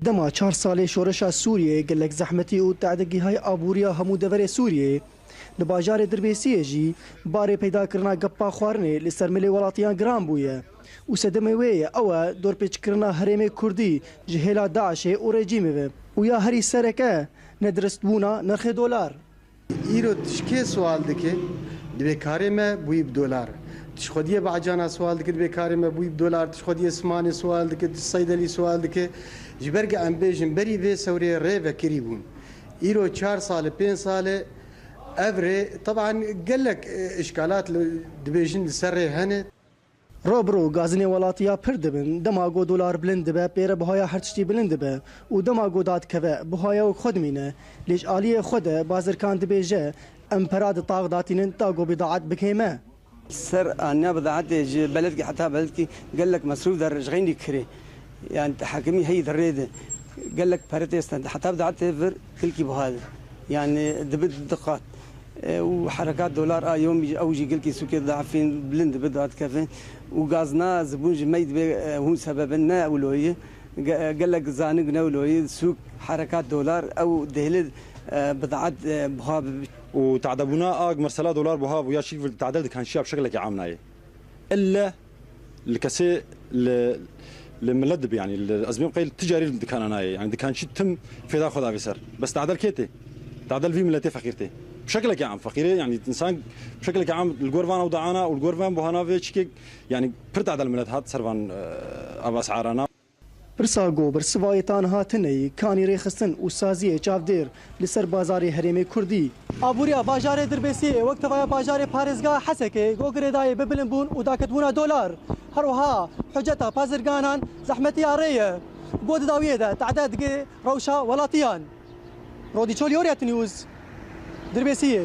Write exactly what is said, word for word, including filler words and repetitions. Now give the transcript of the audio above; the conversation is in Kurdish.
Dema çar salê şoreşa Sûriyeyê gelek zehmetî û tehdê gihayî aboriya hemû deverê Sûriyeyê. Li bajarê Dirbêsiyê jî barê peydakirina gepa xwarinê li ser milê welatiyan giran bûye û sedemê wê ye ew e dorpêçkirina herêmê Kurdî ji hêla DAIŞê û rejîmê ve û ya herî sereke neduristbûna nirxê dolar. Îro tişt kê sual dike, dibê karê me bûyî bi dolar. Tişt xwediyê bacana sual dike, dibê karê me bûyî bi dolar. Tişt xwediyê simanê sual dike, tişt seydelî sual dike. Ji ber ku em bêjin berî vê sewrê rê vekirî bûn. Îro çar sal e, pênc sal e ev rê, teban gelek, e, îşkalat li, dibêjin li ser rê hene. Ro bi ro gazinê welatiya pir dibin, dema ku dolar bilind dibe, pê re buhaya her tiştî bilind dibe û dema ku dadikeve, buhaya wek xwe dimîne. Lê ji aliyê xwe de bazirkan dibêje, em pera di tax datînin ta ku bidaet bikeyme. Ser aniya bidaetê ji beledkî heta beledkî gelek mesrûf der ji xeynî kirê. Yani hekimî heyî di rê de gelek pere têstin. Heta bidaetê vir kilkî buha de. Yani dibi di qat. E, û herekat dolar a yomî ew jî gilkî sûkê didafin, bilind dibi dadikevin. Û gazna zibûn ji mey dibê, e, hûn sebebin ne ewloyî. Ge-, gelek zanik ne ewloyî, sûk, herekat dolar, ew dêhli, e, bidaet, e, buha bibi. Û tadebûna a mesela dolar buha bû ya şî tadel dikanşiya bi şekileke am nayê. Elle li kesê li, li millet dibe, yani li ezmên qey ticarî dikana nayê. Yani dikanşî tim fêda xwe davê ser. Bes tadel kê tê? Tadel vî milletê feqîr tê. Bi şekileke am feqîrê, yani insan bi şekileke am li gor van ew daana û li gor van buhana vê çikê, yani pir tadel millet hat ser van, e, ev esarana. Pirsa ku bersivayê tan hatine yî kanî rêxistin û saziyê çavdêr li ser bazarê herêmê Kurdî. Aboriya bajarê Dirbêsiyê wek tevaya bajarê parêzgeha Hesekê ku girêdayê bi bilimbûn û daketbûna dolar. Her wiha huceta bazirganan zehmetiya rê ye. Ku di dawiyê de tehde dike rewşa welatiyan. Rodî Çolî, Orient News, Dirbêsiyê.